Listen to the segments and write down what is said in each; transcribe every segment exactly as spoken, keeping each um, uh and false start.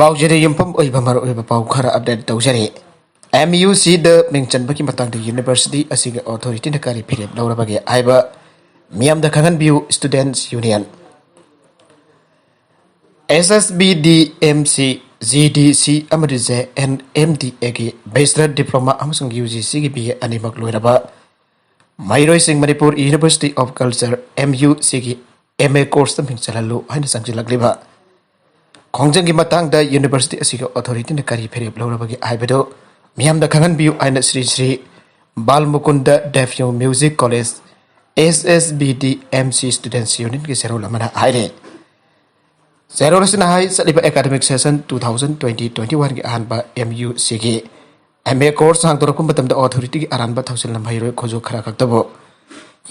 ꯄꯥꯎꯖꯦꯗ ꯌꯨꯝꯐꯝ ꯑꯣꯏꯕ ꯃꯔꯨꯑꯣꯏꯕ ꯄꯥꯎ ꯈꯔ ꯑꯞꯗꯦꯠ ꯇꯧꯖꯔꯤ꯫ ꯑꯦꯝ ꯌꯨ ꯁꯤꯗ ꯃꯤꯡ ꯆꯟꯕꯒꯤ ꯃꯇꯥꯡꯗ ꯌꯨꯅꯤꯚꯔꯁꯤꯇꯤ ꯑꯁꯤꯒꯤ ꯑꯣꯊꯣꯔꯤꯇꯤꯅ ꯀꯔꯤ ꯐꯤꯔꯦꯞ ꯂꯧꯔꯕꯒꯦ ꯍꯥꯏꯕ ꯃꯤꯌꯥꯝꯗ ꯈꯪꯍꯟꯕꯤꯌꯨ꯫ Students union, S S B D M C, G D C ꯑꯃꯗꯤ ꯖꯦ ꯑꯦꯟ ꯑꯦꯝ ꯗꯤ ꯑꯦꯒꯤ ꯕꯦꯆꯂꯔ ꯗꯤꯄ꯭ꯂꯣꯃꯥ ꯑꯃꯁꯨꯡ ꯌꯨ ꯖꯤ ꯁꯤꯒꯤ ꯕꯤ ꯑꯦ ꯑꯅꯤꯃꯛ ꯂꯣꯏꯔꯕ ꯃꯍꯩꯔꯣꯏꯁꯤꯡ Manipur university of culture, M U ꯁꯤꯒꯤ ꯑꯦꯝ ꯑꯦ ꯀꯣꯔꯁꯇ ꯃꯤꯡ ꯆꯜꯍꯜꯂꯨ ꯍꯥꯏꯅ ꯆꯪꯁꯤꯜꯂꯛꯂꯤꯕ ꯈꯣꯡꯖꯪꯒꯤ ꯃꯇꯥꯡꯗ ꯌꯨꯅꯤꯚꯔꯁꯤꯇꯤ ꯑꯁꯤꯒꯤ ꯑꯣꯊꯣꯔꯤꯇꯤꯅ ꯀꯔꯤ ꯐꯤꯔꯦꯞ ꯂꯧꯔꯕꯒꯦ ꯍꯥꯏꯕꯗꯨ ꯃꯤꯌꯥꯝꯗ ꯈꯪꯍꯟꯕꯤꯌꯨ ꯍꯥꯏꯅ ꯁ꯭ꯔꯤ ꯁ꯭ꯔꯤ ꯕꯥꯜꯃꯨꯀꯨꯟꯗ ꯗꯦꯕ ꯌꯨ ꯃ꯭ꯌꯨꯖꯤꯛ ꯀꯣꯂꯦꯖ, ꯑꯦꯁ ꯑꯦꯁ ꯕꯤ ꯗꯤ ꯑꯦꯝ ꯁꯤ ꯁ꯭ꯇꯨꯗꯦꯟꯠꯁ ꯌꯨꯅꯤꯌꯟꯒꯤ ꯆꯦꯔꯣꯜ ꯑꯃꯅ ꯍꯥꯏꯔꯤ꯫ ꯆꯦꯔꯣꯜ ꯑꯁꯤꯅ ꯍꯥꯏ, ꯆꯠꯂꯤꯕ academic session two thousand twenty twenty ꯋꯥꯟꯒꯤ ꯑꯍꯥꯟꯕ ꯑꯦꯝ ꯌꯨ ꯁꯤꯒꯤ ꯑꯦꯝ ꯑꯦ ꯀꯣꯔꯁ ꯍꯥꯡꯗꯣꯔꯛꯄ ꯃꯇꯝꯗ ꯑꯣꯊꯣꯔꯤꯇꯤꯒꯤ ꯑꯔꯥꯟꯕ ꯊꯧꯁꯤꯜꯅ ꯃꯍꯩꯔꯣꯏ ꯈꯨꯖꯨ ꯈꯔ ꯈꯛꯇꯕꯨ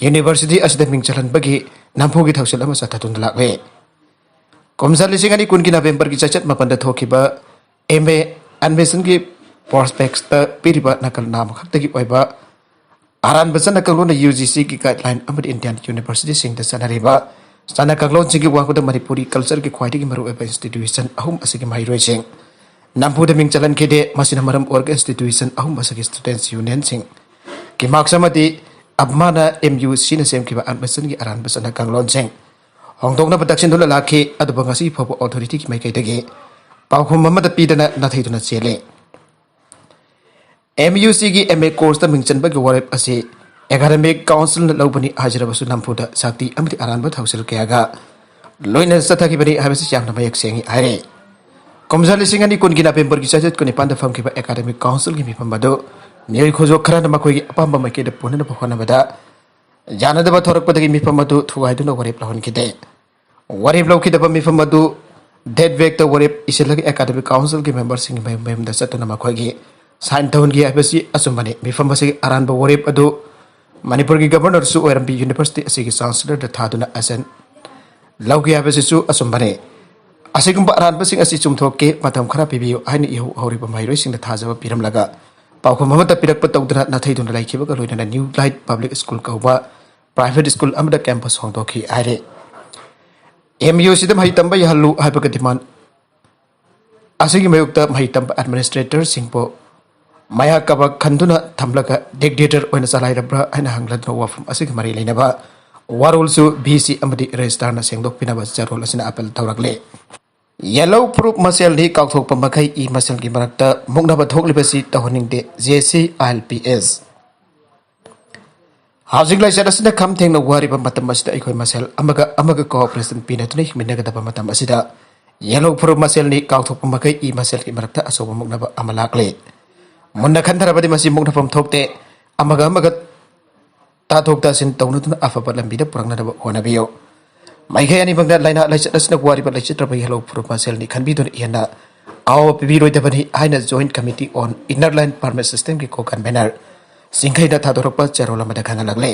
ꯌꯨꯅꯤꯚꯔꯁꯤꯇꯤ ꯑꯁꯤꯗ ꯃꯤꯡ ꯆꯜꯍꯟꯕꯒꯤ ꯅꯝꯐꯨꯒꯤ ꯊꯧꯁꯤꯜ ꯑꯃ ꯆꯠꯊꯗꯨꯅ ꯂꯥꯛꯂꯤ꯫ ꯀꯨꯝꯖꯥ ꯂꯤꯁꯤꯡ ꯑꯅꯤ ꯀꯨꯟꯒꯤ ꯅꯕꯦꯝꯕꯔꯒꯤ ꯆꯩꯆꯠ ꯃꯥꯄꯟꯗ ꯊꯣꯛꯈꯤꯕ ꯑꯦꯝ ꯑꯦ ꯑꯦꯗꯃꯤꯁꯟꯒꯤ ꯄ꯭ꯔꯣꯁꯄꯦꯛꯁꯇ ꯄꯤꯔꯤꯕ ꯅꯀꯜ ꯅꯥꯝꯃ ꯈꯛꯇꯒꯤ ꯑꯣꯏꯕ ꯑꯔꯥꯟꯕ ꯆꯠꯅ ꯀꯥꯡꯂꯣꯟꯅ ꯌꯨ ꯖꯤ ꯁꯤꯒꯤ ꯒꯥꯏꯗꯂꯥꯏꯟ ꯑꯃꯗꯤ ꯏꯟꯗꯤꯌꯥꯟ ꯌꯨꯅꯤꯚꯔꯁꯤꯇꯤꯁꯤꯡꯗ ꯆꯠꯅꯔꯤꯕ ꯆꯠꯅ ꯀꯥꯡꯂꯣꯟꯁꯤꯡꯒꯤ ꯋꯥꯡꯃꯗ ꯃꯅꯤꯄꯨꯔꯤ ꯀꯜꯆꯔꯒꯤ ꯈ꯭ꯋꯥꯏꯗꯒꯤ ꯃꯔꯨꯑꯣꯏꯕ ꯏꯟꯁꯇꯤꯇ꯭ꯌꯨꯁꯟ ꯑꯍꯨꯝ ꯑꯁꯤꯒꯤ ꯃꯍꯩꯔꯣꯏꯁꯤꯡ ꯅꯝꯐꯨꯗ ꯃꯤꯡ ꯆꯜꯍꯟꯈꯤꯗꯦ꯫ ꯃꯁꯤꯅ ꯃꯔꯝ ꯑꯣꯏꯔꯒ ꯏꯟꯁꯇꯤꯇ꯭ꯌꯨꯁꯟ ꯑꯍꯨꯝ ꯑꯁꯤꯒꯤ ꯁ꯭ꯇꯨꯗꯦꯟꯠꯁ ꯌꯨꯅꯤꯌꯟꯁꯤꯡ ꯀꯤꯃꯥꯛꯁ ꯑꯃꯗꯤ ꯑꯞꯃꯥꯅ ꯑꯦꯝ ꯌꯨ ꯁꯤꯅ ꯁꯦꯝꯈꯤꯕ ꯑꯦꯗꯃꯤꯁꯟꯒꯤ ꯑꯔꯥꯟꯕ ꯆꯠꯅ ꯀꯥꯡꯂꯣꯟꯁꯤꯡ ꯍꯣꯡꯗꯣꯛꯅꯕ ꯇꯛꯁꯤꯟꯗꯨꯅ ꯂꯥꯛꯈꯤ꯫ ꯑꯗꯨꯕꯨ ꯉꯁꯤ ꯐꯥꯎꯕ ꯑꯣꯊꯣꯔꯤꯇꯤꯒꯤ ꯃꯥꯏꯀꯩꯗꯒꯤ ꯄꯥꯎꯈꯨꯝ ꯑꯃꯠꯇ ꯄꯤꯗꯅ ꯅꯥꯊꯩꯗꯨꯅ ꯆꯦꯜꯂꯤ꯫ ꯑꯦꯝ ꯌꯨ ꯁꯤꯒꯤ ꯑꯦꯝ ꯑꯦ ꯀꯣꯔꯁꯇ ꯃꯤꯡ ꯆꯟꯕꯒꯤ ꯋꯥꯔꯦꯞ ꯑꯁꯤ ꯑꯦꯀꯥꯗꯃꯤꯛ ꯀꯥꯎꯟꯁꯤꯜꯅ ꯂꯧꯕꯅꯤ ꯍꯥꯏꯖꯔꯕꯁꯨ ꯅꯝꯐꯨꯗ ꯁꯛꯇꯤ ꯑꯃꯗꯤ ꯑꯔꯥꯟꯕ ꯊꯧꯁꯤꯜ ꯀꯌꯥꯒ ꯂꯣꯏꯅꯅ ꯆꯠꯊꯈꯤꯕꯅꯤ ꯍꯥꯏꯕꯁꯤ ꯌꯥꯝꯅ ꯃꯌꯦꯛ ꯁꯦꯡꯏ ꯍꯥꯏꯔꯤ꯫ ꯀꯨꯝꯖꯥ ꯂꯤꯁꯤꯡ ꯑꯅꯤ ꯀꯨꯟꯒꯤ ꯅꯕꯦꯝꯕꯔꯒꯤ ꯆꯩꯆꯠ ꯀꯨꯟꯅꯤꯄꯥꯟꯗ ꯐꯝꯈꯤꯕ ꯑꯦꯀꯥꯗꯃꯤꯛ ꯀꯥꯎꯟꯁꯤꯜꯒꯤ ꯃꯤꯐꯝ ꯑꯗꯨ ꯃꯤꯑꯣꯏ ꯈꯨꯖꯣꯛ ꯈꯔꯅ ꯃꯈꯣꯏꯒꯤ ꯑꯄꯥꯝꯕ ꯃꯥꯏꯀꯩꯗ ꯄꯨꯅꯅꯕ ꯍꯣꯠꯅꯕꯗ ꯌꯥꯅꯗꯕ ꯊꯣꯔꯛꯄꯗꯒꯤ ꯃꯤꯐꯝ ꯑꯗꯨ ꯊꯨꯒꯥꯏꯗꯨꯅ ꯋꯥꯔꯦꯞ ꯂꯧꯍꯟꯈꯤꯗꯦ꯫ ꯋꯥꯔꯦꯞ ꯂꯧꯈꯤꯗꯕ ꯃꯤꯐꯝ ꯑꯗꯨ ꯗꯦꯠ ꯕꯦꯛꯇ ꯋꯥꯔꯦꯞ ꯏꯁꯤꯜꯂꯒ ꯑꯦꯀꯥꯗꯃꯤꯛ ꯀꯥꯎꯟꯁꯤꯜꯒꯤ ꯃꯦꯝꯕꯔꯁꯤꯡꯒꯤ ꯃꯌꯨꯝ ꯃꯌꯨꯝꯗ ꯆꯠꯇꯨꯅ ꯃꯈꯣꯏꯒꯤ ꯁꯥꯏꯟ ꯇꯧꯍꯟꯈꯤ ꯍꯥꯏꯕꯁꯤ ꯑꯆꯨꯝꯕꯅꯤ꯫ ꯃꯤꯐꯝ ꯑꯁꯤꯒꯤ ꯑꯔꯥꯟꯕ ꯋꯥꯔꯦꯞ ꯑꯗꯨ ꯃꯅꯤꯄꯨꯔꯒꯤ ꯒꯕꯔꯅꯔꯁꯨ ꯑꯣꯏꯔꯝꯕꯤ ꯌꯨꯅꯤꯚꯔꯁꯤꯇꯤ ꯑꯁꯤꯒꯤ ꯆꯥꯟꯁꯦꯂꯔꯗ ꯊꯥꯗꯨꯅ ꯑꯦꯛꯁꯟ ꯂꯧꯈꯤ ꯍꯥꯏꯕꯁꯤꯁꯨ ꯑꯆꯨꯝꯕꯅꯤ꯫ ꯑꯁꯤꯒꯨꯝꯕ ꯑꯔꯥꯟꯕꯁꯤꯡ ꯑꯁꯤ ꯆꯨꯝꯊꯣꯛꯀꯦ ꯃꯇꯝ ꯈꯔ ꯄꯤꯕꯤꯌꯨ ꯍꯥꯏꯅ ꯏꯍꯧ ꯍꯧꯔꯤꯕ ꯃꯍꯩꯔꯣꯏꯁꯤꯡꯗ ꯊꯥꯖꯕ ꯄꯤꯔꯝꯂꯒ ꯄꯥꯎꯈꯨꯝ ꯑꯃꯠꯇ ꯄꯤꯔꯛꯄ ꯇꯧꯗꯅ ꯅꯥꯊꯩꯗꯨꯅ ꯂꯩꯈꯤꯕꯒ ꯂꯣꯏꯅꯅ ꯅ꯭ꯌꯨ ꯂꯥꯏꯠ ꯄꯕ꯭ꯂꯤꯛ ꯁ꯭ꯀꯨꯜ ꯀꯧꯕ ꯄ꯭ꯔꯥꯏꯚꯦꯠ ꯁ꯭ꯀꯨꯜ ꯑꯃꯗ ꯀꯦꯝꯄꯁ ꯍꯣꯡꯗꯣꯛꯈꯤ ꯍꯥꯏꯔꯤ꯫ ꯑꯦꯝ ꯌꯨ ꯁꯤꯗ ꯃꯍꯩ ꯇꯝꯕ ꯌꯥꯍꯜꯂꯨ ꯍꯥꯏꯕꯒ ꯗꯤꯃꯥꯟ ꯑꯁꯤꯒꯤ ꯃꯥꯌꯣꯛꯇ ꯃꯍꯩ ꯇꯝꯕ ꯑꯦꯗꯃꯤꯅꯤꯁꯇ꯭ꯔꯦꯇꯔꯁꯤꯡꯕꯨ ꯃꯌꯥ ꯀꯕꯛ ꯈꯟꯗꯨꯅ ꯊꯝꯂꯒ ꯗꯤꯛꯇꯦꯇꯔ ꯑꯣꯏꯅ ꯆꯂꯥꯏꯔꯕ꯭ꯔꯥ ꯍꯥꯏꯅ ꯍꯪꯂꯗꯨꯅ ꯋꯥꯐꯝ ꯑꯁꯤꯒ ꯃꯔꯤ ꯂꯩꯅꯕ ꯋꯥꯔꯣꯜꯁꯨ ꯚꯤ ꯁꯤ ꯑꯃꯗꯤ ꯔꯦꯖꯤꯁꯇ꯭ꯔꯥꯔꯅ ꯁꯦꯡꯗꯣꯛꯄꯤꯅꯕ ꯆꯦꯔꯣꯜ ꯑꯁꯤꯅ ꯑꯥꯄꯤꯜ ꯇꯧꯔꯛꯂꯤ꯫ ꯌꯦꯜꯍꯧ ꯐꯨꯔꯨꯞ ꯃꯁꯦꯜꯅꯤ ꯀꯥꯎꯊꯣꯛꯄ ꯃꯈꯩ ꯏ ꯃꯁꯦꯜꯒꯤ ꯃꯔꯛꯇ ꯃꯨꯛꯅꯕ ꯊꯣꯛꯂꯤꯕꯁꯤ ꯇꯧꯍꯟꯅꯤꯡꯗꯦ, J C I L P S. ꯍꯧꯖꯤꯛ ꯂꯥꯏꯆꯠ ꯑꯁꯤꯅ ꯈꯝ ꯊꯦꯡꯅ ꯋꯥꯔꯤꯕ ꯃꯇꯝ ꯑꯁꯤꯗ ꯑꯩꯈꯣꯏ ꯃꯁꯦꯜ ꯑꯃꯒ ꯑꯃꯒ ꯀꯣꯑꯣꯄꯔꯦꯁꯟ ꯄꯤꯅꯗꯨꯅ ꯍꯤꯡꯃꯤꯟꯅꯒꯗꯕ ꯃꯇꯝ ꯑꯁꯤꯗ ꯌꯦꯜꯍꯧ ꯐꯨꯔꯨꯞ ꯃꯁꯦꯜꯅꯤ ꯀꯥꯎꯊꯣꯛꯄ ꯃꯈꯩ ꯏ ꯃꯁꯦꯜꯒꯤ ꯃꯔꯛꯇ ꯑꯆꯧꯕ ꯃꯨꯛꯅꯕ ꯑꯃ ꯂꯥꯛꯂꯦ꯫ ꯃꯨꯟꯅ ꯈꯟꯊꯔꯕꯗꯤ ꯃꯁꯤ ꯃꯨꯛꯅꯐꯝ ꯊꯣꯛꯇꯦ꯫ ꯑꯃꯒ ꯑꯃꯒ ꯇꯥꯊꯣꯛ ꯇꯥꯁꯤꯟ ꯇꯧꯅꯗꯨꯅ ꯑꯐꯕ ꯂꯝꯕꯤꯗ ꯄꯨꯔꯛꯅꯅꯕ ꯍꯣꯠꯅꯕꯤꯌꯨ꯫ ꯃꯥꯏꯀꯩ ꯑꯅꯤꯃꯛꯅ ꯂꯥꯏꯅꯥ ꯂꯥꯏꯆꯠ ꯑꯁꯤꯅ ꯋꯥꯔꯤꯕ ꯂꯩꯆꯠꯇ꯭ꯔꯕ ꯌꯦꯜꯍꯧ ꯐꯨꯔꯨꯞ ꯃꯁꯦꯜꯅꯤ ꯈꯟꯕꯤꯗꯨꯅ ꯍꯦꯟꯅ ꯑꯋꯥꯕ ꯄꯤꯕꯤꯔꯣꯏꯗꯕꯅꯤ ꯍꯥꯏꯅ Joint Committee on Inner Line Permit System ꯒꯤ ꯀꯣ ꯀꯟꯚꯦꯅꯔ ꯆꯤꯡꯈꯩꯗ ꯊꯥꯗꯣꯔꯛꯄ ꯆꯦꯔꯣꯜ ꯑꯃꯗ ꯈꯪꯍꯜꯂꯛꯂꯦ꯫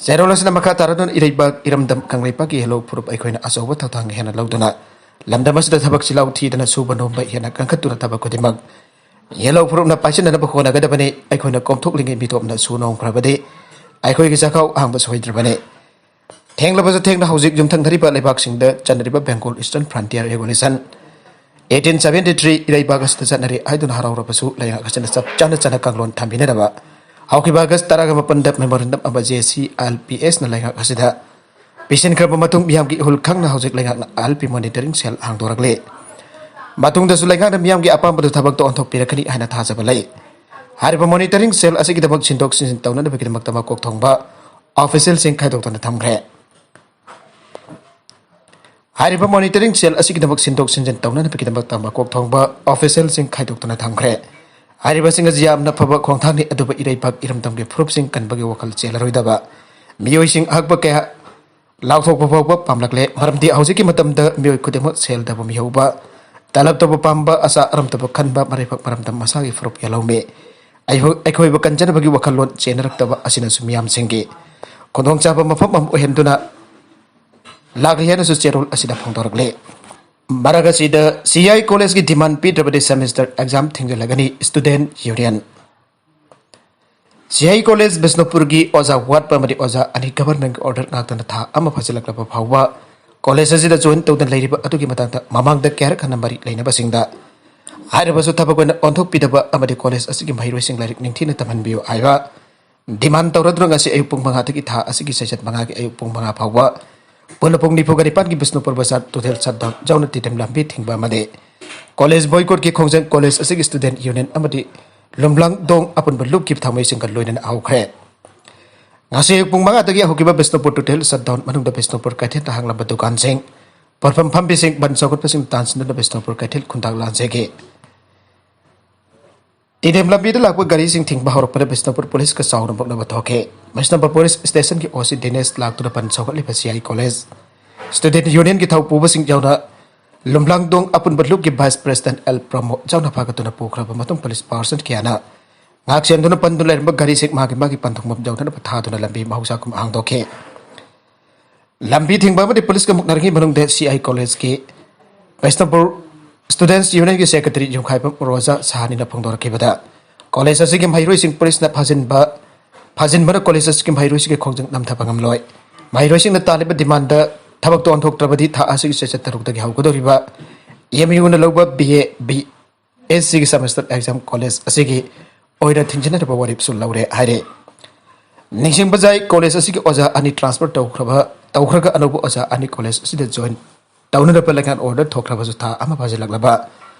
ꯆꯦꯔꯣꯜ ꯑꯁꯤꯅ ꯃꯈꯥ ꯇꯥꯔꯗꯨꯅ ꯏꯔꯩꯕꯥꯛ ꯏꯔꯝꯗꯝ ꯀꯪꯂꯩꯄꯥꯛꯀꯤ ꯌꯦꯜꯍꯧ ꯐꯨꯔꯨꯞ ꯑꯩꯈꯣꯏꯅ ꯑꯆꯧꯕ ꯊꯧꯗꯥꯡ ꯍꯦꯟꯅ ꯂꯧꯗꯨꯅ ꯂꯝꯗꯝ ꯑꯁꯤꯗ ꯊꯕꯛ ꯆꯤꯜꯍꯥꯎ ꯊꯤꯗꯅ ꯁꯨꯕ ꯅꯣꯝꯕ ꯍꯦꯟꯅ ꯀꯟꯈꯠꯇꯨꯅ ꯊꯕꯛ ꯈꯨꯗꯤꯡꯃꯛ ꯌꯦꯜꯍꯧ ꯐꯨꯔꯨꯞꯅ ꯄꯥꯏꯁꯤꯟꯅꯅꯕ ꯍꯣꯠꯅꯒꯗꯕꯅꯤ꯫ ꯑꯩꯈꯣꯏꯅ ꯀꯣꯝꯊꯣꯛꯂꯤꯉꯩ ꯃꯤꯇꯣꯞꯅ ꯁꯨ ꯅꯣꯝꯈ꯭ꯔꯕꯗꯤ ꯑꯩꯈꯣꯏꯒꯤ ꯆꯥꯛꯈꯥꯎ ꯑꯍꯥꯡꯕ ꯁꯣꯏꯗ꯭ꯔꯕꯅꯤ꯫ ꯊꯦꯡꯂꯕꯁꯨ ꯊꯦꯡꯅ ꯍꯧꯖꯤꯛ ꯌꯨꯝꯊꯪꯅꯔꯤꯕ ꯂꯩꯕꯥꯛꯁꯤꯡꯗ ꯆꯠꯅꯔꯤꯕ Bengal Eastern Frontier Revolution eighteen seventy three ꯏꯔꯩꯕꯥꯛ ꯑꯁꯤꯗ ꯆꯠꯅꯔꯤ ꯍꯥꯏꯗꯨꯅ ꯍꯔꯥꯎꯔꯕꯁꯨ ꯂꯩꯉꯥꯛ ꯑꯁꯤꯅ ꯆꯞ ꯆꯥꯅ ꯆꯠꯅ ꯀꯥꯡꯂꯣꯟ ꯊꯝꯕꯤꯅꯅꯕ ꯍꯧꯈꯤꯕ ꯑꯥꯒꯁ ꯇꯔꯥꯒ ꯃꯥꯄꯟꯗ memorandum ꯑꯃ J C I L P ꯑꯦꯁꯅ ꯂꯩꯉꯥꯛ ꯑꯁꯤꯗ ꯄꯤꯁꯤꯟꯈ꯭ꯔꯕ ꯃꯇꯨꯡ ꯃꯤꯌꯥꯝꯒꯤ ꯏꯍꯨꯜ ꯈꯪꯅ ꯍꯧꯖꯤꯛ ꯂꯩꯉꯥꯛꯅ ꯑꯥꯏ ꯑꯦꯜ ꯄꯤ monitoring cell ꯍꯥꯡꯗꯣꯔꯛꯂꯤ꯫ ꯃꯇꯨꯡꯗꯁꯨ ꯂꯩꯉꯥꯛꯅ ꯃꯤꯌꯥꯝꯒꯤ ꯑꯄꯥꯝꯕꯗꯨ ꯊꯕꯛꯇ ꯑꯣꯟꯊꯣꯛꯄꯤꯔꯛꯀꯅꯤ ꯍꯥꯏꯅ ꯊꯥꯖꯕ ꯂꯩ꯫ ꯍꯥꯏꯔꯤꯕ monitoring cell ꯑꯁꯤꯒꯤꯗꯃꯛ ꯁꯤꯟꯗꯣꯛ ꯁꯤꯟꯖꯤꯟ ꯇꯧꯅꯅꯕꯒꯤꯗꯃꯛꯇ ꯃꯀꯣꯛ ꯊꯣꯡꯕ official ꯁꯤꯡ ꯈꯥꯏꯗꯣꯛꯇꯨꯅ ꯊꯝꯈ꯭ꯔꯦ꯫ ꯍꯥꯏꯔꯤꯕ monitoring cell ꯑꯁꯤꯒꯤꯗꯃꯛ ꯁꯤꯟꯗꯣꯛ ꯁꯤꯟꯖꯤꯟ ꯇꯧꯅꯅꯕꯒꯤꯗꯃꯛꯇ ꯃꯀꯣꯛ ꯊꯣꯡꯕ official ꯁꯤꯡ ꯈꯥꯏꯗꯣꯛꯇꯨꯅ ꯊꯝꯈ꯭ꯔꯦ꯫ ꯍꯥꯏꯔꯤꯕꯁꯤꯡ ꯑꯁꯤ ꯌꯥꯝꯅ ꯐꯕ ꯈꯣꯡꯊꯥꯡꯅꯤ, ꯑꯗꯨꯕꯨ ꯏꯔꯩꯕꯥꯛ ꯏꯔꯝꯗꯝꯒꯤ ꯐꯨꯔꯨꯞꯁꯤꯡ ꯀꯟꯕꯒꯤ ꯋꯥꯈꯜ ꯆꯦꯜꯂꯔꯣꯏꯗꯕ ꯃꯤꯑꯣꯏꯁꯤꯡ ꯑꯍꯛꯄ ꯀꯌꯥ ꯂꯥꯎꯊꯣꯛꯄ ꯐꯥꯎꯕ ꯄꯥꯝꯂꯛꯂꯦ, ꯃꯔꯝꯗꯤ ꯍꯧꯖꯤꯛꯀꯤ ꯃꯇꯝꯗ ꯃꯤꯑꯣꯏ ꯈꯨꯗꯤꯡꯃꯛ ꯁꯦꯜ ꯇꯧꯕ ꯃꯤꯍꯧꯕ, ꯇꯂꯕ ꯇꯧꯕ ꯄꯥꯝꯕ, ꯑꯆꯥ ꯑꯔꯝ ꯇꯧꯕ ꯈꯟꯕ, ꯃꯔꯩꯐꯛ ꯃꯔꯝꯗꯝ ꯃꯁꯥꯒꯤ ꯐꯨꯔꯨꯞ ꯌꯦꯜꯍꯧꯃꯤ ꯑꯩꯈꯣꯏ-, ꯑꯩꯈꯣꯏꯕꯨ ꯀꯟꯖꯅꯕꯒꯤ ꯋꯥꯈꯜꯂꯣꯟ ꯆꯦꯟꯅꯔꯛꯇꯕ ꯑꯁꯤꯅꯁꯨ ꯃꯤꯌꯥꯝꯁꯤꯡꯒꯤ ꯈꯨꯗꯣꯡꯆꯥꯕ ꯃꯐꯝ ꯑꯃ ꯑꯣꯏꯍꯟꯗꯨꯅ ꯂꯥꯛꯂꯤ ꯍꯥꯏꯅꯁꯨ ꯆꯦꯔꯣꯜ ꯑꯁꯤꯗ ꯐꯣꯡꯗꯣꯔꯛꯂꯤ꯫ ꯃꯔꯛ ꯑꯁꯤꯗ ꯁꯤ ꯑꯥꯏ ꯀꯣꯂꯦꯖꯀꯤ demand ꯄꯤꯗ꯭ꯔꯕꯗꯤ semester exam ꯊꯦꯡꯖꯤꯜꯂꯒꯅꯤ, student union꯫ C I college ꯕꯤꯁꯅꯨꯄꯨꯔꯒꯤ ꯑꯣꯖꯥ ꯋꯥꯠꯄ ꯑꯃꯗꯤ ꯑꯣꯖꯥ ꯑꯅꯤ government order ꯉꯥꯛꯇꯅ ꯊꯥ ꯑꯃ ꯐꯥꯖꯤꯜꯂꯛꯂꯕ ꯐꯥꯎꯕ ꯀꯣꯂꯦꯖ ꯑꯁꯤꯗ ꯖꯣꯏꯟ ꯇꯧꯗꯨꯅ ꯂꯩꯔꯤꯕ ꯑꯗꯨꯒꯤ ꯃꯇꯥꯡꯗ ꯃꯃꯥꯡꯗ ꯀꯌꯥꯔꯛ ꯍꯟꯅ ꯃꯔꯤ ꯂꯩꯅꯕꯁꯤꯡꯗ ꯍꯥꯏꯔꯕꯁꯨ ꯊꯕꯛ ꯑꯣꯏꯅ ꯑꯣꯟꯊꯣꯛꯄꯤꯗꯕ ꯑꯃꯗꯤ ꯀꯣꯂꯦꯖ ꯑꯁꯤꯒꯤ ꯃꯍꯩꯔꯣꯏꯁꯤꯡ ꯂꯥꯏꯔꯤꯛ ꯅꯤꯡꯊꯤꯅ ꯇꯝꯍꯟꯕꯤꯌꯨ ꯍꯥꯏꯕ ꯗꯤꯃꯥꯟ ꯇꯧꯔꯗꯨꯅ ꯉꯁꯤ ꯑꯌꯨꯛ ꯄꯨꯡ ꯃꯉꯥꯗꯒꯤ ꯊꯥ ꯑꯁꯤꯒꯤ ꯆꯩꯆꯠ ꯃꯉꯥꯒꯤ ꯑꯌꯨꯛ ꯄꯨꯡ ꯃꯉꯥ ꯐꯥꯎꯕ ꯄꯨꯟꯅ ꯄꯨꯡ ꯅꯤꯐꯨꯒ ꯅꯤꯄꯥꯟꯒꯤ ꯕꯤꯁꯅꯨꯄꯨꯔ ꯕꯖꯥꯔ ꯇꯨꯔꯦꯜ ꯁꯠꯗꯥꯎꯟ ꯌꯥꯎꯅ ꯇꯤꯗꯤꯝ ꯂꯝꯕꯤ ꯊꯤꯡꯕ ꯑꯃꯗꯤ ꯀꯣꯂꯦꯖ ꯕꯣꯏꯀꯣꯠꯀꯤ ꯈꯣꯡꯖꯪ ꯀꯣꯂꯦꯖ ꯑꯁꯤꯒꯤ ꯁ꯭ꯇꯨꯗꯦꯟꯠ ꯌꯨꯅꯤꯌꯟ ꯑꯃꯗꯤ ꯂꯨꯝꯂꯥꯡꯗꯣꯡ ꯑꯄꯨꯟꯕ ꯂꯨꯞꯀꯤ ꯊꯧꯃꯤꯁꯤꯡꯒ ꯂꯣꯏꯅꯅ ꯍꯧꯈ꯭ꯔꯦ꯫ ꯉꯁꯤ ꯑꯌꯨꯛ ꯄꯨꯡ ꯃꯉꯥꯗꯒꯤ ꯍꯧꯈꯤꯕ ꯕꯤꯁꯅꯨꯄꯨꯔ ꯇꯨꯔꯦꯜ ꯁꯠꯗꯥꯎꯟ ꯃꯅꯨꯡꯗ ꯕꯤꯁꯅꯨꯄꯨꯔ ꯀꯩꯊꯦꯜꯗ ꯍꯥꯡꯂꯝꯕ ꯗꯨꯀꯥꯟꯁꯤꯡ, ꯄꯣꯠꯐꯝ ꯐꯝꯕꯤꯁꯤꯡ ꯕꯟ ꯆꯥꯎꯈꯠꯄꯁꯤꯡ ꯇꯥꯟꯁꯤꯟꯗꯨꯅ ꯕꯤꯁꯅꯨꯄꯨꯔ ꯀꯩꯊꯦꯜ ꯈꯨꯟꯗꯥꯡ ꯂꯥꯟꯖꯒꯦ꯫ ꯇꯤꯗꯤꯝ ꯂꯝꯕꯤꯗ ꯂꯥꯛꯄ ꯒꯥꯔꯤꯁꯤꯡ ꯊꯤꯡꯕ ꯍꯧꯔꯛꯄꯗ ꯕꯤꯁꯅꯨꯄꯨꯔ ꯄꯨꯂꯤꯁꯀ ꯆꯥꯎꯅ ꯃꯨꯛꯅꯕ ꯊꯣꯛꯈꯤ꯫ ꯕꯤꯁꯅꯨꯄꯨꯔ ꯄꯨꯂꯤꯁ ꯁ꯭ꯇꯦꯁꯟꯒꯤ ꯑꯣ ꯁꯤ ꯗꯤꯅꯦꯁ ꯂꯥꯛꯇꯨꯅ ꯕꯟ ꯁꯧꯒꯠꯂꯤꯕ ꯁꯤ ꯑꯥꯏ ꯀꯣꯂꯦꯖ ꯁ꯭ꯇꯨꯗꯦꯟꯠ ꯌꯨꯅꯤꯌꯟꯒꯤ ꯊꯧ ꯄꯨꯕꯁꯤꯡ ꯌꯥꯎꯅ ꯂꯨꯝꯂꯥꯡꯗꯣꯡ ꯑꯄꯨꯟꯕ ꯂꯨꯞꯀꯤ ꯚꯥꯏꯁ ꯄ꯭ꯔꯦꯁꯤꯗꯦꯟꯠ ꯑꯦꯜ ꯄ꯭ꯔꯃꯣꯗ ꯌꯥꯎꯅ ꯐꯥꯒꯠꯇꯨꯅ ꯄꯨꯈ꯭ꯔꯕ ꯃꯇꯨꯡ ꯄꯨꯂꯤꯁ ꯄꯥꯔꯁꯟ ꯀꯌꯥꯅ ꯉꯥꯛ ꯁꯦꯟꯗꯨꯅ ꯄꯟꯗꯨꯅ ꯂꯩꯔꯝꯕ ꯒꯥꯔꯤꯁꯤꯡ ꯃꯥꯒꯤ ꯃꯥꯒꯤ ꯄꯟꯊꯨꯡꯐꯝ ꯌꯧꯅꯅꯕ ꯊꯥꯗꯨꯅ ꯂꯝꯕꯤ ꯃꯍꯧꯁꯥ ꯀꯨꯝ ꯍꯥꯡꯗꯣꯛꯈꯤ꯫ ꯂꯝꯕꯤ ꯊꯤꯡꯕ ꯑꯃꯗꯤ ꯄꯨꯂꯤꯁꯀ ꯃꯨꯛꯅꯔꯤꯉꯩ ꯃꯅꯨꯡꯗ ꯁꯤ ꯑꯥꯏ ꯀꯣꯂꯦꯖꯀꯤ ꯕꯤꯁꯅꯨꯄꯨꯔ ꯁ꯭ꯇꯨꯗꯦꯟꯠꯁ ꯌꯨꯅꯤꯌꯟꯒꯤ ꯁꯦꯀ꯭ꯔꯦꯇꯔꯤ ꯌꯨꯝꯈꯥꯏꯕꯝ ꯔꯣꯖꯥ ꯁꯍꯥꯅꯤꯅ ꯐꯣꯡꯗꯣꯔꯛꯈꯤꯕꯗ ꯀꯣꯂꯦꯖ ꯑꯁꯤꯒꯤ ꯃꯍꯩꯔꯣꯏꯁꯤꯡ ꯄꯨꯂꯤꯁꯅ ꯐꯥꯖꯤꯟꯕ ꯐꯥꯖꯤꯟꯕꯅ ꯀꯣꯂꯦꯖ ꯑꯁꯤꯒꯤ ꯃꯍꯩꯔꯣꯏꯁꯤꯡꯒꯤ ꯈꯣꯡꯖꯪ ꯅꯝꯊꯕ ꯉꯝꯂꯣꯏ꯫ ꯃꯍꯩꯔꯣꯏꯁꯤꯡꯅ ꯇꯥꯜꯂꯤꯕ ꯗꯤꯃꯥꯟꯗ ꯊꯕꯛꯇꯣ ꯑꯣꯟꯊꯣꯛꯇ꯭ꯔꯕꯗꯤ ꯊꯥ ꯑꯁꯤꯒꯤ ꯆꯩꯆꯠ ꯇꯔꯨꯛꯇꯒꯤ ꯍꯧꯒꯗꯧꯔꯤꯕ ꯑꯦꯝ ꯌꯨꯅ ꯂꯧꯕ ꯕꯤ ꯑꯦ ꯕꯤ ꯑꯦꯁ ꯁꯤꯒꯤ ꯁꯦꯃꯦꯁꯇꯔ ꯑꯦꯛꯖꯥꯝ ꯀꯣꯂꯦꯖ ꯑꯁꯤꯒꯤ ꯑꯣꯏꯅ ꯊꯤꯡꯖꯤꯟꯅꯗꯕ ꯋꯥꯔꯦꯞꯁꯨ ꯂꯧꯔꯦ ꯍꯥꯏꯔꯦ꯫ ꯅꯤꯡꯁꯤꯡꯕ ꯌꯥꯏ, ꯀꯣꯂꯦꯖ ꯑꯁꯤꯒꯤ ꯑꯣꯖꯥ ꯑꯅꯤ ꯇ꯭ꯔꯥꯟꯁꯐꯔ ꯇꯧꯈ꯭ꯔꯕ ꯇꯧꯈ꯭ꯔꯒ ꯑꯅꯧꯕ ꯑꯣꯖꯥ ꯑꯅꯤ ꯀꯣꯂꯦꯖ ꯑꯁꯤꯗ ꯖꯣꯏꯟ ꯇꯧꯅꯅꯕ ꯂꯩꯉꯥꯛ ꯑꯣꯔꯗꯔ ꯊꯣꯛꯈ꯭ꯔꯕꯁꯨ ꯊꯥ ꯑꯃ ꯐꯥꯖꯤꯜꯂꯛꯂꯕ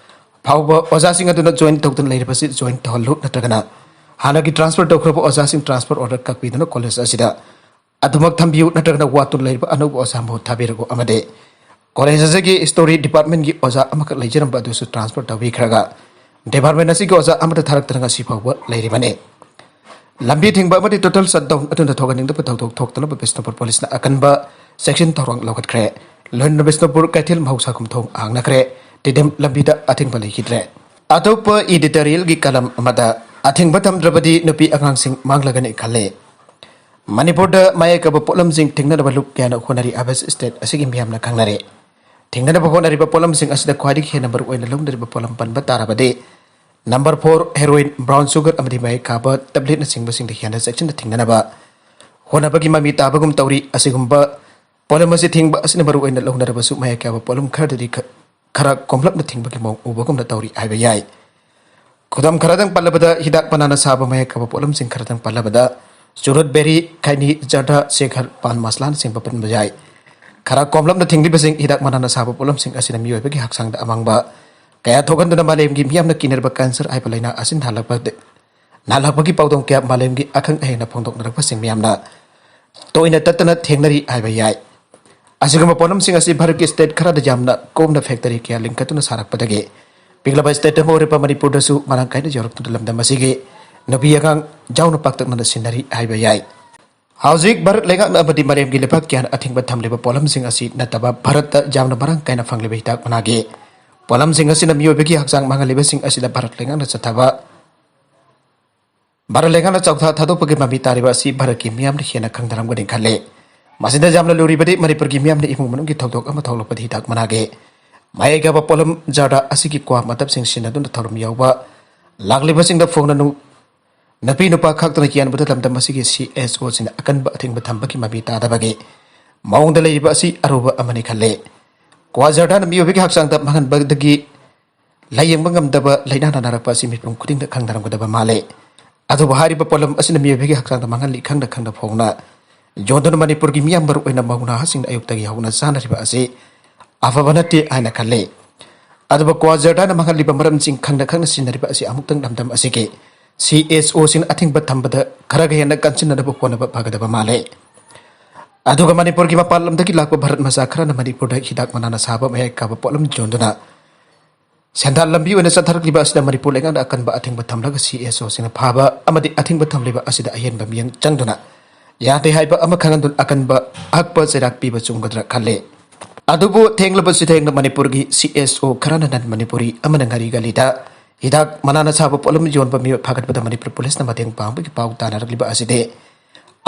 ꯐꯥꯎꯕ ꯑꯣꯖꯥꯁꯤꯡ ꯑꯗꯨꯅ ꯖꯣꯏꯟ ꯇꯧꯗꯨꯅ ꯂꯩꯔꯤꯕꯁꯤ ꯖꯣꯏꯟ ꯇꯧꯍꯜꯂꯨ ꯅꯠꯇ꯭ꯔꯒꯅ ꯍꯥꯟꯅꯒꯤ ꯇ꯭ꯔꯥꯟꯁꯐꯔ ꯇꯧꯈ꯭ꯔꯕ ꯑꯣꯖꯥꯁꯤꯡ ꯇ꯭ꯔꯥꯟꯁꯐꯔ ꯑꯣꯔꯗꯔ ꯀꯛꯄꯤꯗꯨꯅ ꯀꯣꯂꯦꯖ ꯑꯁꯤꯗ ꯑꯗꯨꯃꯛ ꯊꯝꯕꯤꯌꯨ ꯅꯠꯇ꯭ꯔꯒꯅ ꯋꯥꯠꯇꯨꯅ ꯂꯩꯔꯤꯕ ꯑꯅꯧꯕ ꯑꯣꯖꯥ ꯃꯍꯨꯠ ꯊꯥꯕꯤꯔꯛꯎ ꯑꯃꯗꯤ ꯀꯣꯂꯦꯖ ꯑꯁꯤꯒꯤ ꯍꯤꯁꯇꯣꯔꯤ ꯗꯤꯄꯥꯔꯠꯃꯦꯟꯒꯤ ꯑꯣꯖꯥ ꯑꯃꯈꯛ ꯂꯩꯖꯔꯝꯕ ꯑꯗꯨꯁꯨ ꯇ꯭ꯔꯥꯟꯁꯐꯔ ꯇꯧꯕꯤꯈ꯭ꯔꯒ ꯗꯤꯄꯥꯔꯠꯃꯦꯟ ꯑꯁꯤꯒꯤ ꯑꯣꯖꯥ ꯑꯃꯠꯇ ꯊꯥꯔꯛꯇꯅ ꯉꯁꯤ ꯐꯥꯎꯕ ꯂꯩꯔꯤꯕꯅꯤ꯫ ꯂꯝꯕꯤ ꯊꯤꯡꯕ ꯑꯃꯗꯤ ꯇꯣꯇꯦꯜ ꯁꯠꯗꯥꯎꯟ ꯑꯗꯨꯅ ꯊꯣꯛꯍꯟꯅꯤꯡꯗꯕ ꯊꯧꯗꯣꯛ ꯊꯣꯛꯇꯅꯕ ꯕꯤꯁꯅꯨꯄꯨꯔ ꯄꯨꯂꯤꯁꯅ ꯑꯀꯟꯕ ꯆꯦꯛꯁꯤꯟ ꯊꯧꯔꯥꯡ ꯂꯧꯈꯠꯈ꯭ꯔꯦ꯫ ꯂꯣꯏꯅꯅ ꯕꯤꯁꯅꯨꯄꯨꯔ ꯀꯩꯊꯦꯜ ꯃꯍꯧꯁꯥ ꯀꯨꯝꯊꯣꯡ ꯍꯥꯡꯅꯈ꯭ꯔꯦ꯫ ꯇꯤꯗꯤꯝ ꯂꯝꯕꯤꯗ ꯑꯊꯤꯡꯕ ꯂꯩꯈꯤꯗ꯭ꯔꯦ꯫ ꯑꯇꯣꯞꯄ ꯏꯗꯤꯇꯣꯔꯤꯌꯦꯜꯒꯤ ꯀꯂꯝ ꯑꯃꯗ ꯑꯊꯤꯡꯕ ꯊꯝꯗ꯭ꯔꯕꯗꯤ ꯅꯨꯄꯤ ꯑꯉꯥꯡꯁꯤꯡ ꯃꯥꯡꯂꯒꯅꯤ ꯈꯜꯂꯤ꯫ ꯃꯅꯤꯄꯨꯔꯗ ꯃꯌꯥꯏ ꯀꯥꯕ ꯄꯣꯠꯂꯝꯁꯤꯡ ꯊꯤꯡꯅꯅꯕ ꯂꯨꯞ ꯀꯌꯥꯅ ꯍꯣꯠꯅꯔꯤ ꯍꯥꯏꯕꯁꯤ ꯁ꯭ꯇꯦꯠ ꯑꯁꯤꯒꯤ ꯃꯤꯌꯥꯝꯅ ꯈꯪꯅꯔꯦ꯫ ꯊꯤꯡꯅꯅꯕ ꯍꯣꯠꯅꯔꯤꯕ ꯄꯣꯠꯂꯝꯁꯤꯡ ꯑꯁꯤꯗ ꯈ꯭ꯋꯥꯏꯗꯒꯤ ꯍꯦꯟꯅ ꯃꯔꯨꯑꯣꯏꯅ ꯂꯧꯅꯔꯤꯕ ꯄꯣꯠꯂꯝ ꯄꯟꯕ ꯇꯥꯔꯕꯗꯤ number four heroine, brown sugar ꯑꯃꯗꯤ ꯃꯌꯥꯏ ꯀꯥꯕ ꯇꯦꯕ꯭ꯂꯦꯠꯅꯆꯤꯡꯕꯁꯤꯡꯗ ꯍꯦꯟꯅ ꯆꯦꯛꯁꯤꯟꯅ ꯊꯤꯡꯅꯅꯕ ꯍꯣꯠꯅꯕꯒꯤ ꯃꯃꯤ ꯇꯥꯕꯒꯨꯝ ꯇꯧꯔꯤ꯫ ꯑꯁꯤꯒꯨꯝꯕ ꯄꯣꯠꯂꯝ ꯑꯁꯤ ꯊꯤꯡꯕ ꯑꯁꯤꯅ ꯃꯔꯨ ꯑꯣꯏꯅ ꯂꯧꯅꯔꯕꯁꯨ, ꯃꯌꯥꯏ ꯀꯥꯕ ꯄꯣꯠꯂꯝ ꯈꯔꯗꯗꯤ ꯈ-, ꯈꯔ ꯀꯣꯝꯂꯞꯅ ꯊꯤꯡꯕꯒꯤ ꯃꯑꯣꯡ ꯎꯕꯒꯨꯝꯅ ꯇꯧꯔꯤ ꯍꯥꯏꯕ ꯌꯥꯏ꯫ ꯈꯨꯗꯝ ꯈꯔꯗꯪ ꯄꯜꯂꯕꯗ, ꯍꯤꯗꯥꯛ ꯃꯅꯥꯅ ꯁꯥꯕ ꯃꯌꯥꯏ ꯀꯥꯕ ꯄꯣꯠꯂꯝꯁꯤꯡ ꯈꯔꯗꯪ ꯄꯜꯂꯕꯗ, ꯆꯨꯔꯨꯠ, ꯕꯦꯔꯤ, ꯈꯩꯅꯤ, ꯖꯔꯗꯥ, ꯁꯦꯈꯔ, ꯄꯥꯟ ꯃꯁꯂꯥꯅꯆꯤꯡꯕ ꯄꯟꯕ ꯌꯥꯏ꯫ ꯈꯔ ꯀꯣꯝꯂꯞꯅ ꯊꯤꯡꯂꯤꯕꯁꯤꯡ ꯍꯤꯗꯥꯛ ꯃꯅꯥꯅ ꯁꯥꯕ ꯄꯣꯠꯂꯝꯁꯤꯡ ꯑꯁꯤꯅ ꯃꯤꯑꯣꯏꯕꯒꯤ ꯍꯛꯆꯥꯡꯗ ꯑꯃꯥꯡꯕ ꯀꯌꯥ ꯊꯣꯛꯍꯟꯗꯨꯅ ꯃꯥꯂꯦꯝꯒꯤ ꯃꯤꯌꯥꯝꯅ ꯀꯤꯅꯔꯕ ꯀꯦꯟꯁꯔ ꯍꯥꯏꯕ ꯂꯥꯏꯅꯥ ꯑꯁꯤ ꯅꯥꯍꯜꯂꯛꯄꯗ ꯅꯥꯍꯜꯂꯛꯄꯒꯤ ꯄꯥꯎꯗꯝ ꯀꯌꯥ ꯃꯥꯂꯦꯝꯒꯤ ꯑꯈꯪ ꯑꯍꯩꯅ ꯐꯣꯡꯗꯣꯛꯅꯔꯛꯄꯁꯤꯡ ꯃꯌꯥꯝꯅ ꯇꯣꯏꯅ ꯇꯠꯇꯅ ꯊꯦꯡꯅꯔꯤ ꯍꯥꯏꯕ ꯌꯥꯏ꯫ ꯑꯁꯤꯒꯨꯝꯕ ꯄꯣꯠꯂꯝꯁꯤꯡ ꯑꯁꯤ ꯚꯥꯔꯠꯀꯤ state ꯈꯔꯗ ꯌꯥꯝꯅ ꯀꯣꯝꯅ factory ꯀꯌꯥ ꯂꯤꯡꯈꯠꯇꯨꯅ ꯁꯥꯔꯛꯄꯗꯒꯤ ꯄꯤꯛꯂꯕ state ꯑꯃ ꯑꯣꯏꯔꯤꯕ ꯃꯅꯤꯄꯨꯔꯗꯁꯨ ꯃꯔꯥꯡ ꯀꯥꯏꯅ ꯌꯧꯔꯛꯇꯨꯅ ꯂꯝꯗꯝ ꯑꯁꯤꯒꯤ ꯅꯨꯄꯤ ꯑꯉꯥꯡ ꯌꯥꯎꯅ ꯄꯥꯛꯇꯛꯅꯅ ꯁꯤꯟꯅꯔꯤ ꯍꯥꯏꯕ ꯌꯥꯏ꯫ ꯍꯧꯖꯤꯛ ꯚꯥꯔꯠ ꯂꯩꯉꯥꯛꯅ ꯑꯃꯗꯤ ꯃꯥꯂꯦꯝꯒꯤ ꯂꯩꯕꯥꯛ ꯀꯌꯥꯅ ꯑꯊꯤꯡꯕ ꯊꯝꯂꯤꯕ ꯄꯣꯠꯂꯝꯁꯤꯡ ꯑꯁꯤ ꯅꯠꯇꯕ, ꯚꯥꯔꯠꯇ ꯌꯥꯝꯅ ꯃꯔꯥꯡ ꯀꯥꯏꯅ ꯐꯪꯂꯤꯕ ꯍꯤꯗꯥꯛ ꯃꯅꯥꯒꯤ ꯄꯣꯠꯂꯝꯁꯤꯡ ꯑꯁꯤꯅ ꯃꯤꯑꯣꯏꯕꯒꯤ ꯍꯛꯆꯥꯡ ꯃꯥꯡꯍꯜꯂꯤꯕꯁꯤꯡ ꯑꯁꯤꯗ ꯚꯥꯔꯠ ꯂꯩꯉꯥꯛꯅ ꯆꯠꯊꯕ ꯚꯥꯔꯠ ꯂꯩꯉꯥꯛꯅ ꯆꯥꯎꯊ ꯊꯥꯗꯣꯛꯄꯒꯤ ꯃꯃꯤ ꯇꯥꯔꯤꯕ ꯑꯁꯤ ꯚꯥꯔꯠꯀꯤ ꯃꯤꯌꯥꯝꯅ ꯍꯦꯟꯅ ꯈꯪꯅꯔꯝꯒꯅꯤ ꯈꯜꯂꯤ꯫ ꯃꯁꯤꯗ ꯌꯥꯝꯅ ꯂꯨꯔꯤꯕꯗꯤ ꯃꯅꯤꯄꯨꯔꯒꯤ ꯃꯤꯌꯥꯝꯅ ꯏꯃꯨꯡ ꯃꯅꯨꯡꯒꯤ ꯊꯧꯗꯣꯛ ꯑꯃ ꯊꯣꯛꯂꯛꯄꯗ ꯍꯤꯗꯥꯛ ꯃꯅꯥꯒꯤ ꯃꯌꯥꯏ ꯀꯥꯕ ꯄꯣꯠꯂꯝ ꯖꯥꯔꯗꯥ ꯑꯁꯤꯒꯤ ꯀ꯭ꯋꯥ ꯃꯇꯞꯁꯤꯡ ꯁꯤꯖꯤꯟꯅꯗꯨꯅ ꯊꯧꯔꯝ ꯌꯥꯎꯕ ꯂꯥꯛꯂꯤꯕꯁꯤꯡꯗ ꯐꯣꯡꯅ ꯅꯨ-, ꯅꯨꯄꯤ ꯅꯨꯄꯥ ꯈꯥꯛꯇꯅ ꯌꯦꯟꯕꯗ ꯂꯝꯗꯝ ꯑꯁꯤꯒꯤ CSOꯁꯤꯡꯅ ꯑꯀꯟꯕ ꯑꯊꯤꯡꯕ ꯊꯝꯕꯒꯤ ꯃꯃꯤ ꯇꯥꯗꯕꯒꯤ ꯃꯑꯣꯡꯗ ꯂꯩꯔꯤꯕ ꯑꯁꯤ ꯑꯔꯨꯕ ꯑꯃꯅꯤ ꯈꯜꯂꯤ꯫ ꯀ꯭ꯋꯥ ꯖꯥꯔꯗꯥꯅ ꯃꯤꯑꯣꯏꯕꯒꯤ ꯍꯛꯆꯥꯡꯗ ꯃꯥꯡꯍꯟꯕꯗꯒꯤ ꯂꯥꯌꯦꯡꯕ ꯉꯝꯗꯕ ꯂꯥꯏꯅꯥ ꯅꯥꯅꯔꯛꯄ ꯑꯁꯤ ꯃꯤꯄꯨꯝ ꯈꯨꯗꯤꯡꯗ ꯈꯪꯅꯔꯝꯒꯗꯕ ꯃꯥꯜꯂꯦ꯫ ꯑꯗꯨꯕꯨ ꯍꯥꯏꯔꯤꯕ ꯄꯣꯠꯂꯝ ꯑꯁꯤꯅ ꯃꯤꯑꯣꯏꯕꯒꯤ ꯍꯛꯆꯥꯡꯗ ꯃꯥꯡꯍꯜꯂꯤ ꯈꯪꯅ ꯈꯪꯅ ꯐꯣꯡꯅ ꯌꯣꯟꯗꯨꯅ ꯃꯅꯤꯄꯨꯔꯒꯤ ꯃꯤꯌꯥꯝ, ꯃꯔꯨꯑꯣꯏꯅ ꯃꯧ ꯅꯍꯥꯁꯤꯡꯅ ꯑꯌꯨꯛꯇꯒꯤ ꯍꯧꯅ ꯆꯥꯅꯔꯤꯕ ꯑꯁꯤ ꯑꯐꯕ ꯅꯠꯇꯦ ꯍꯥꯏꯅ ꯈꯜꯂꯤ꯫ ꯑꯗꯨꯕꯨ ꯀ꯭ꯋꯥ ꯖꯔꯗꯥꯅ ꯃꯥꯡꯍꯜꯂꯤꯕ ꯃꯔꯝꯁꯤꯡ ꯈꯪꯅ ꯈꯪꯅ ꯁꯤꯖꯤꯟꯅꯔꯤꯕ ꯑꯁꯤ ꯑꯃꯨꯛꯇꯪ ꯂꯝꯗꯝ ꯑꯁꯤꯒꯤ CSOꯁꯤꯡꯅ ꯑꯊꯤꯡꯕ ꯊꯝꯕꯗ ꯈꯔꯒ ꯍꯦꯟꯅ ꯀꯟꯁꯤꯟꯅꯅꯕ ꯍꯣꯠꯅꯕ ꯐꯒꯗꯕ ꯃꯥꯜꯂꯦ꯫ ꯑꯗꯨꯒ ꯃꯅꯤꯄꯨꯔꯒꯤ ꯃꯄꯥꯟ ꯂꯝꯗꯒꯤ ꯂꯥꯛꯄ ꯚꯥꯔꯠ ꯃꯆꯥ ꯈꯔꯅ ꯃꯅꯤꯄꯨꯔꯗ ꯍꯤꯗꯥꯛ ꯃꯅꯥꯅ ꯁꯥꯕ ꯃꯌꯥꯏ ꯀꯥꯕ ꯄꯣꯠꯂꯝ ꯌꯣꯟꯗꯨꯅ ꯁꯦꯟꯗꯥꯟ ꯂꯝꯕꯤ ꯑꯣꯏꯅ ꯆꯠꯊꯔꯛꯂꯤꯕ ꯑꯁꯤꯗ ꯃꯅꯤꯄꯨꯔ ꯂꯩꯉꯥꯛꯅ ꯑꯀꯟꯕ ꯑꯊꯤꯡꯕ ꯊꯝꯂꯒ CSOꯁꯤꯡꯅ ꯐꯥꯕ ꯑꯃꯗꯤ ꯑꯊꯤꯡꯕ ꯊꯝꯂꯤꯕ ꯑꯁꯤꯗ ꯑꯍꯦꯟꯕ ꯃꯤꯠꯌꯦꯡ ꯆꯪꯗꯨꯅ ꯌꯥꯗꯦ ꯍꯥꯏꯕ ꯑꯃ ꯈꯪꯍꯟꯗꯨꯅ ꯑꯀꯟꯕ ꯑꯍꯛꯄ ꯆꯩꯔꯥꯛ ꯄꯤꯕ ꯆꯨꯝꯒꯗ꯭ꯔꯥ ꯈꯜꯂꯦ꯫ ꯑꯗꯨꯕꯨ ꯊꯦꯡꯂꯕꯁꯨ ꯊꯦꯡꯅ ꯃꯅꯤꯄꯨꯔꯒꯤ CSO ꯈꯔꯅ ꯅꯟ ꯃꯅꯤꯄꯨꯔꯤ ꯑꯃꯅ ꯉꯥꯔꯤ ꯒꯂꯤꯗ ꯍꯤꯗꯥꯛ ꯃꯅꯥꯅ ꯁꯥꯕ ꯄꯣꯠꯂꯝ ꯌꯣꯟꯕ ꯃꯤꯑꯣꯏ ꯐꯥꯒꯠꯄꯗ ꯃꯅꯤꯄꯨꯔ ꯄꯨꯂꯤꯁꯅ ꯃꯇꯦꯡ ꯄꯥꯡꯕꯒꯤ ꯄꯥꯎ ꯇꯥꯅꯔꯛꯂꯤꯕ ꯑꯁꯤꯗꯤ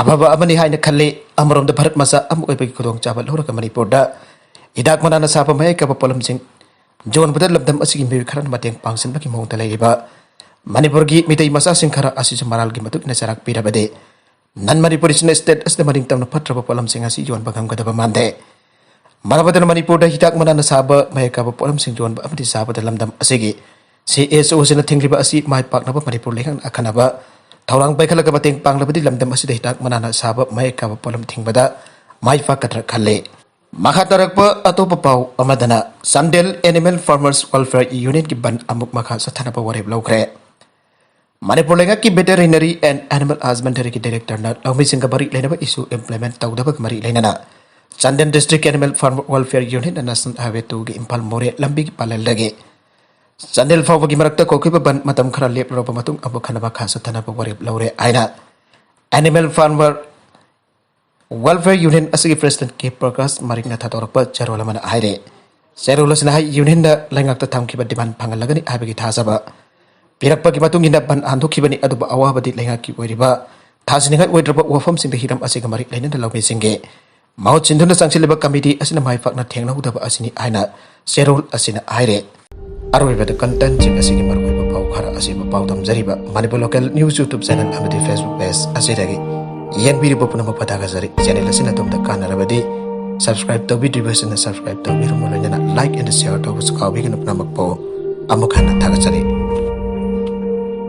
ꯑꯐꯕ ꯑꯃꯅꯤ ꯍꯥꯏꯅ ꯈꯜꯂꯤ꯫ ꯑꯃꯔꯣꯝꯗ ꯚꯥꯔꯠ ꯃꯆꯥ ꯑꯃ ꯑꯣꯏꯕꯒꯤ ꯈꯨꯗꯣꯡꯆꯥꯕ ꯂꯧꯔꯒ ꯃꯅꯤꯄꯨꯔꯗ ꯍꯤꯗꯥꯛ ꯃꯅꯥꯅ ꯁꯥꯕ ꯃꯌꯥꯏ ꯀꯥꯕ ꯄꯣꯠꯂꯝꯁꯤꯡ ꯌꯣꯟꯕꯗ ꯂꯝꯗꯝ ꯑꯁꯤꯒꯤ ꯃꯤꯑꯣꯏ ꯈꯔꯅ ꯃꯇꯦꯡ ꯄꯥꯡꯁꯤꯟꯕꯒꯤ ꯃꯑꯣꯡꯗ ꯂꯩꯔꯤꯕ ꯃꯅꯤꯄꯨꯔꯒꯤ ꯃꯤꯇꯩ ꯃꯆꯥꯁꯤꯡ ꯈꯔ ꯑꯁꯤꯁꯨ ꯃꯔꯥꯜꯒꯤ ꯃꯇꯨꯡ ꯏꯟꯅ ꯆꯩꯔꯥꯛ ꯄꯤꯔꯕꯗꯤ ꯅꯟ ꯃꯅꯤꯄꯨꯔꯤꯁꯤꯡꯅ ꯁ꯭ꯇꯦꯠ ꯑꯁꯤꯗ ꯃꯅꯤꯡ ꯇꯝꯅ ꯐꯠꯇ꯭ꯔꯕ ꯄꯣꯠꯂꯝꯁꯤꯡ ꯑꯁꯤ ꯌꯣꯟꯕ ꯉꯝꯒꯗꯕ ꯃꯥꯟꯗꯦ꯫ ꯃꯔꯝ ꯑꯗꯨꯅ ꯃꯅꯤꯄꯨꯔꯗ ꯍꯤꯗꯥꯛ ꯃꯅꯥꯅ ꯁꯥꯕ ꯃꯌꯦꯛ ꯀꯥꯕ ꯄꯣꯠꯂꯝꯁꯤꯡ ꯌꯣꯟꯕ ꯑꯃꯗꯤ ꯆꯥꯕꯗ ꯂꯝꯗꯝ ꯑꯁꯤꯒꯤ ꯁꯤ ꯑꯦꯁ ꯑꯣꯁꯤꯅ ꯊꯤꯡꯂꯤꯕ ꯑꯁꯤ ꯃꯥꯏ ꯄꯥꯛꯅꯕ ꯃꯅꯤꯄꯨꯔ ꯂꯩꯉꯥꯛꯅ ꯑꯈꯟꯅꯕ ꯊꯧꯔꯥꯡ ꯄꯥꯏꯈꯠꯂꯒ ꯃꯇꯦꯡ ꯄꯥꯡꯂꯕꯗꯤ ꯂꯝꯗꯝ ꯑꯁꯤꯗ ꯍꯤꯗꯥꯛ ꯃꯅꯥꯅ ꯁꯥꯕ ꯃꯌꯦꯛ ꯀꯥꯕ ꯄꯣꯠꯂꯝ ꯊꯤꯡꯕꯗ ꯃꯥꯏ ꯄꯥꯛꯀꯗ꯭ꯔꯥ ꯈꯜꯂꯤ꯫ ꯃꯈꯥ ꯇꯥꯔꯛꯄ ꯑꯇꯣꯞꯄ ꯄꯥꯎ ꯑꯃꯗꯅ ꯆꯥꯟꯗꯦꯜ ꯑꯦꯅꯤꯃꯦꯜ ꯐꯥꯔꯃꯔꯁ ꯋꯦꯜꯐꯤꯌꯔ ꯌꯨꯅꯤꯌꯟꯒꯤ ꯕꯟ ꯑꯃꯨꯛ ꯃꯈꯥ ꯆꯠꯊꯅꯕ ꯋꯥꯔꯦꯞ ꯂꯧꯈ꯭ꯔꯦ꯫ ꯃꯅꯤꯄꯨꯔ ꯂꯩꯉꯥꯛꯀꯤ ꯚꯦꯇꯦꯔꯤꯅꯔꯤ ꯑꯦꯟ ꯑꯦꯅꯤꯃꯦꯜ ꯍꯁꯕꯦꯟꯗꯔꯤꯒꯤ ꯗꯥꯏꯔꯦꯛꯇꯔꯅ ꯂꯧꯃꯤꯁꯤꯡꯒ ꯃꯔꯤ ꯂꯩꯅꯕ ꯏꯁꯨ ꯏꯝꯄ꯭ꯂꯤꯃꯦꯟ ꯇꯧꯗꯕꯒ ꯃꯔꯤ ꯂꯩꯅꯅ Chandel district animal farmer welfare ꯌꯨꯅꯤꯌꯟꯅ ꯅꯦꯁꯅꯦꯜ ꯍꯥꯏꯋꯦ ꯇꯨꯒꯤ ꯏꯝꯐꯥꯜ ꯃꯣꯔꯦ ꯂꯝꯕꯤꯒꯤ ꯄꯥꯂꯦꯜꯗꯒꯤ ꯆꯥꯟꯗꯦꯜ ꯐꯥꯎꯕꯒꯤ ꯃꯔꯛꯇ ꯀꯣꯛꯈꯤꯕ ꯕꯟ ꯃꯇꯝ ꯈꯔ ꯂꯦꯞꯂꯨꯔꯕ ꯃꯇꯨꯡ ꯑꯃꯨꯛ ꯍꯟꯅ ꯃꯈꯥ ꯆꯠꯊꯅꯕ ꯋꯥꯔꯦꯞ ꯂꯧꯔꯦ ꯍꯥꯏꯅ ꯑꯦꯅꯤꯃꯦꯜ ꯐꯥꯔꯃꯔ ꯋꯦꯜꯐꯤꯌꯔ ꯌꯨꯅꯤꯌꯟ ꯑꯁꯤꯒꯤ ꯄ꯭ꯔꯦꯁꯤꯗꯦꯟꯠ ꯀꯦ ꯄ꯭ꯔꯀꯥꯁ ꯃꯔꯤꯛꯅ ꯊꯥꯗꯣꯔꯛꯄ ꯆꯦꯔꯣꯜ ꯑꯃꯅ ꯍꯥꯏꯔꯦ꯫ ꯆꯦꯔꯣꯜ ꯑꯁꯤꯅ ꯍꯥꯏ, ꯌꯨꯅꯤꯌꯟꯅ ꯂꯩꯉꯥꯛꯇ ꯊꯝꯈꯤꯕ ꯗꯤꯃꯥꯟ ꯐꯪꯍꯜꯂꯒꯅꯤ ꯍꯥꯏꯕꯒꯤ ꯊꯥꯖꯕ ꯄꯤꯔꯛꯄꯒꯤ ꯃꯇꯨꯡ ꯏꯟꯅ ꯕꯟ ꯍꯟꯗꯣꯛꯈꯤꯕꯅꯤ, ꯑꯗꯨꯕꯨ ꯑꯋꯥꯕꯗꯤ ꯂꯩꯉꯥꯛꯀꯤ ꯑꯣꯏꯔꯤꯕ ꯊꯥꯖꯅꯤꯡꯉꯥꯏ ꯑꯣꯏꯗ꯭ꯔꯕ ꯋꯥꯐꯝꯁꯤꯡꯗ ꯍꯤꯔꯝ ꯑꯁꯤꯒ ꯃꯔꯤ ꯂꯩꯅꯅ ꯂꯧꯃꯤꯁꯤꯡꯒꯤ ꯃꯍꯨꯠ ꯁꯤꯟꯗꯨꯅ ꯆꯪꯁꯤꯜꯂꯤꯕ ꯀꯃꯤꯇꯤ ꯑꯁꯤꯅ ꯃꯥꯏ ꯄꯥꯛꯅ ꯊꯦꯡꯅꯍꯧꯗꯕ ꯑꯁꯤꯅꯤ ꯍꯥꯏꯅ ꯆꯦꯔꯣꯜ ꯑꯁꯤꯅ ꯍꯥꯏꯔꯦ꯫ ꯑꯔꯣꯏꯕꯗ ꯀꯟꯇꯦꯟꯠꯁꯤꯡ ꯑꯁꯤꯒꯤ ꯃꯔꯨꯑꯣꯏꯕ ꯄꯥꯎ ꯈꯔ ꯑꯁꯤꯕꯨ ꯄꯥꯎꯗꯝꯖꯔꯤꯕ Manipur local news YouTube channel ꯑꯃꯗꯤ ꯐꯦꯁꯕꯨꯛ ꯄꯦꯖ ꯑꯁꯤꯗꯒꯤ ꯌꯦꯡꯕꯤꯔꯤꯕ ꯄꯨꯝꯅꯃꯛꯄꯨ ꯊꯥꯒꯠꯆꯔꯤ꯫ ꯆꯦꯅꯦꯜ ꯑꯁꯤꯅ ꯑꯗꯣꯝꯗ ꯀꯥꯟꯅꯔꯕꯗꯤ ꯁꯕꯁꯀ꯭ꯔꯥꯏꯕ ꯇꯧꯕꯤꯗ꯭ꯔꯤꯕꯁꯤꯡꯅ ꯁꯕꯁꯀ꯭ꯔꯥꯏꯕ ꯇꯧꯕꯤꯔꯝꯃꯨ, ꯂꯣꯏꯅꯅ ꯂꯥꯏꯛ ꯑꯦꯟ ꯁꯤꯌꯔ ꯇꯧꯕꯁꯨ ꯀꯥꯎꯕꯤꯒꯅꯨ꯫ ꯄꯨꯝꯅꯃꯛꯄꯨ ꯑꯃꯨꯛ ꯍꯟꯅ ꯊꯥꯒꯠꯆꯔꯤ꯫